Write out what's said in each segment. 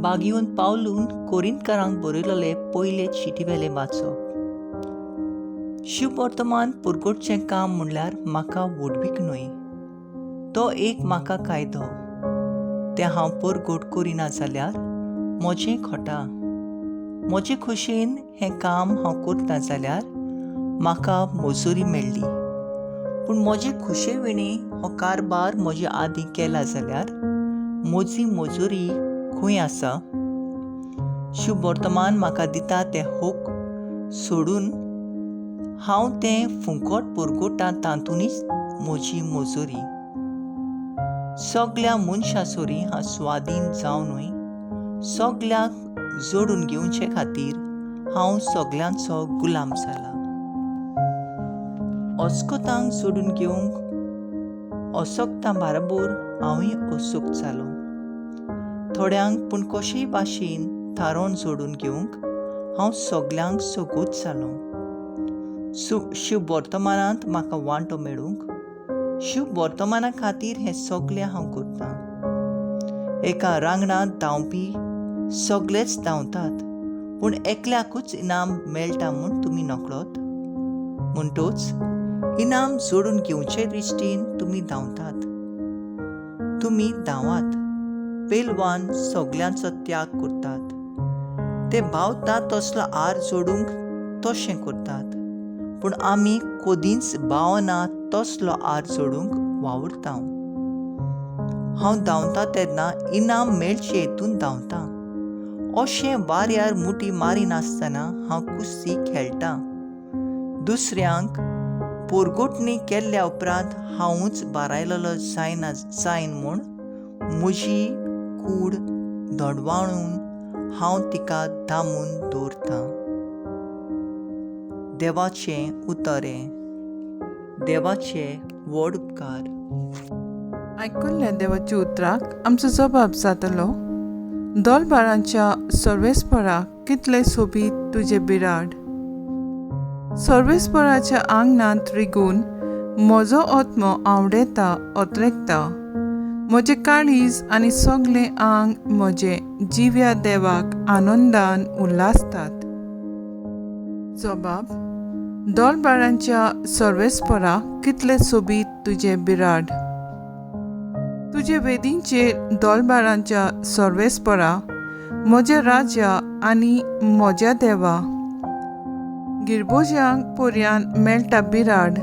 बागीवन पावलून कोरिंतकारांक बरयलेले पयले चिटीवेलें वाचप. शुभवर्तमान पुरगोटचें काम म्हणल्यार म्हाका व्हडवीक न्हय, तो एक म्हाका कायदो. तें हांव परगोट करिना जाल्यार म्हजें खोटा. म्हजे खोशयेन हें काम हांव करता जाल्यार म्हाका मजुरी मेळ्ळी, पूण म्हजे खोशये विणें हो कारबार म्हजे आदीं केला जाल्यार म्हजी मजुरी खंय आसा? शुभवर्तमान म्हाका दिता तें हक सोडून हांव तें फुंकट पुरगोटा, तातूंतच म्हजी मजुरी. सगल्या मनशां सरी हांव स्वादीन जावनूय सगल्यांक जोडून घेवचे खातीर हांव सगल्यांचो गुलाम जाला. अस्कतांक जोडून घेवंक असक्तां बाराबोर हांवूय असक्त जालो. थोड्यांक पूण कशेय भाशेन थारोवन जोडून घेवंक हांव सगल्यांक सगूत जालो. शुभवर्तमानांत म्हाका वांटो मेळूंक शुभवर्तमाना खातीर हें सगलें हांव करतां. एका रांगणांत धांवपी सगलेच धांवतात, पूण एकल्याकूच इनाम मेळटा म्हूण तुमी नकळत. म्हणटच इनाम जोडून घेवचे दृश्टीन तुमी धांवतात. तुमी धांवात. पेलवान सगल्यांचो त्याग करतात, ते भावतात तसलो आर जोडूंक तशें करतात, पूण आमी कदींच भावना तसलो आर जोडूंक वावुरता. हांव धांवता तेन्ना इनाम मेळचे हेतून धांवता. अशें वाऱ्यार मुठी मारिनासतना हांव कुस्ती खेळटा. दुसऱ्यांक पोरगोटणी केल्ल्या उपरांत हांवूच बारायलेलो जायना जायन म्हूण म्हजी कूड दडवाळून हांव तिका दामून दवरतां. देवाचें उतर हें. देवाचे व्हड उपकार. आयकुल्ल्या देवाच्या उतराक आमचो जबाब जातलो. दोलबारांच्या सर्वेस्पराक कितले सोबीत तुजें बिराड. सर्वेस्पराच्या आंगणांत रिगून म्हजो आत्मो आवडेता ओतरेकता. म्हजें काळीज आनी सगलें आंग म्हजें जिव्या देवाक आनंदान उल्हासतात. जबाब: दोलबारांच्या सर्वेस्परा कितले सोबीत तुजें बिराड. तुजे वेदींचेर दोलबारांच्या सर्वेस्परा म्हज्या राजा आनी म्हज्या देवा. गिरबोज्यांक पर्यान मेळटा बिराड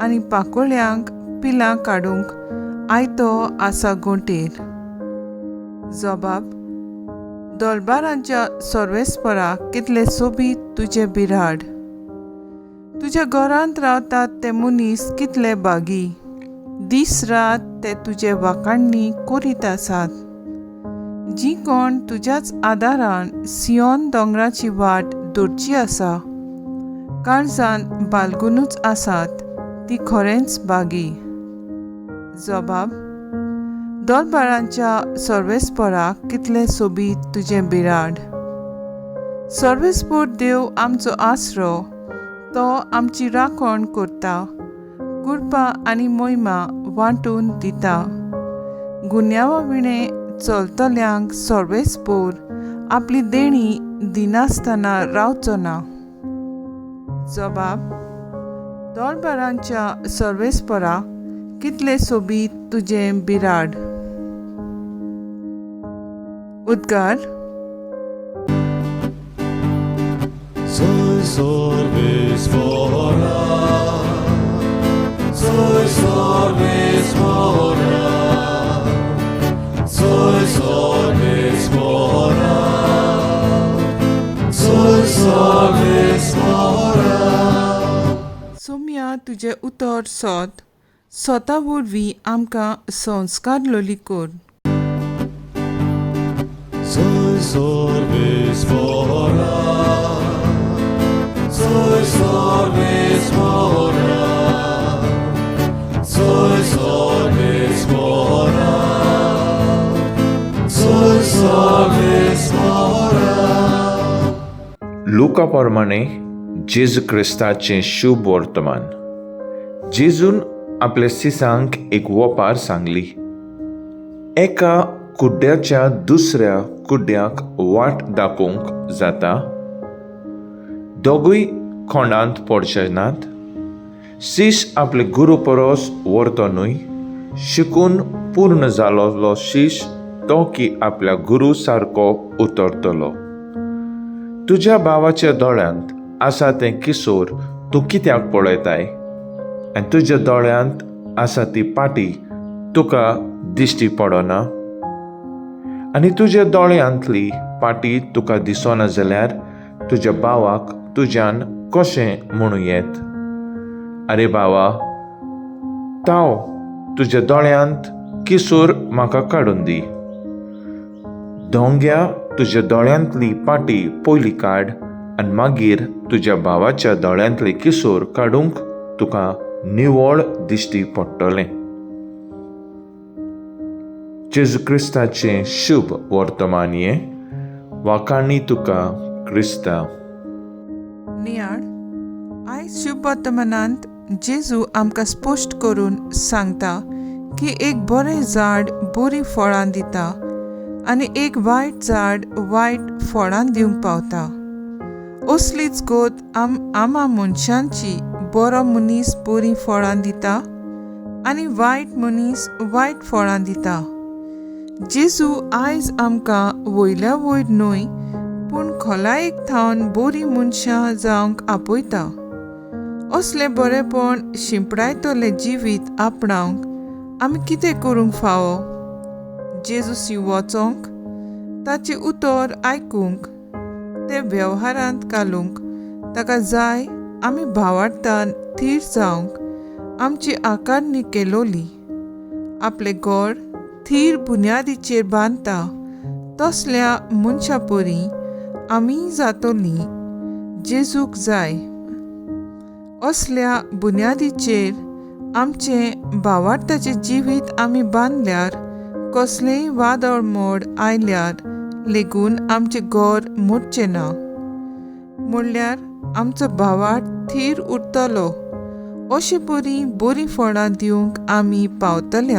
आनी पाकोळ्यांक पिलां काडूंक आयतो आसा गोंटेर. जबाब: दोलबारांच्या सर्वेस्परा कितले सोबीत तुजें बिराड. तुज्या घरांत रावतात ते मनीस कितले बागी. दीस रात ते तुजे वाखाणणी करीत आसात. जी कोण तुज्याच आदारान सियोन दोंगराची वाट धरची आसा, काळजान बालगुनूच आसात ती खरेंच बागी. जबाब: दोलबारांच्या सर्वेस्परा कितलें सोबीत तुजें बिराड. सर्वेस्पोर देव आमचो आसरो, तो आमची राखण करता, कृपा आनी मोहिमा वांटून दिता. गुन्यांवा विणें चलतल्यांक सर्वेस्पोर आपली देणी दिनासतना रावचो ना. जबाब: दोलबारांच्या सर्वेस्परा कितलें सोबीत तुजें बिराड. उद्गार. Soy sorbis mora, soy sorbis mora, soy sorbis mora, soy sorbis mora. Somya तुजें उतर सोद सोता वरवीं आमकां संस्कार लोली कर. Soy sorbis mora, soy sorbis mora, soy sorbis mora, soy sorbis mora. लुका प्रमाणे जेजू क्रिस्ताचें शुभ वर्तमान. जेजून आपल्या सिसांक एक वोपार सांगली. एका कुड्ड्याच्या दुसऱ्या कुड्ड्याक वाट दाखोवंक जाता? दोगूय खोंडांत पडचे नात? शीश आपले गुरू परस व्हरतो न्हय, शिकून पूर्ण जालोलो शीश तो की आपल्या गुरू सारको उतरतलो. तुज्या भावाच्या दोळ्यांत आसा तें किसोर तूं कित्याक पळयताय, आनी तुज्या दोळ्यांत आसा ती पाटी तुका दिश्टी पडना? आनी तुज्या दोळ्यांतली पाटी तुका दिसना जाल्यार तुज्या भावाक तुज्यान कशें म्हणूं येत, आरे भावा, ताव तुज्या दोळ्यांत किसोर म्हाका काडून दी. दोंग्या, तुज्या दोळ्यांतली पाटी पयली काड आनी मागीर तुज्या भावाच्या दोळ्यांतली किसोर काडूंक तुका निवळ दिश्टी पडटलें. जेजू क्रिस्ताचें शुभ वर्तमान हें. वाखाणी तुका क्रिस्ता. नियाळ आयज शुभ वर्तमानांत जेजू आमकां स्पश्ट करून सांगता की एक बरें झाड बरीं फळां दिता आनी एक वायट झाड वायट फळां दिवंक पावता. असलीच गोत आमा मनशांची, बरो मनीस बरीं फळां दिता आनी वायट मनीस वायट फळां दिता. जेजू आयज आमकां वयल्या वयर न्हय पूण खोलायेक थावन बरीं मनशां जावंक आपयता. असलें बरेंपण शिंपडायतलें जिवीत आपणावंक आमी कितें करूंक फावो? जेजूशी वचोंक, ताचें उतर आयकूंक, तें वेव्हारांत घालूंक ताका जाय आमी भावार्थान थीर जावंक आमची आकारणी केलोली. आपलें घर थीर बुन्यादीचेर बांदता तसल्या मनशा परी आमी जातोली जेजूक जाय. असल्या बुन्यादीचेर आमचें भावार्थाचें जिवीत आमी बांदल्यार कसलेंय वादळ मोड आयल्यार लेगून आमचें घर मोडचें ना, म्हणल्यार आमचो भावार्थ थीर उरतलो. अशे परी बरीं फळां दिवंक आमी पावतले.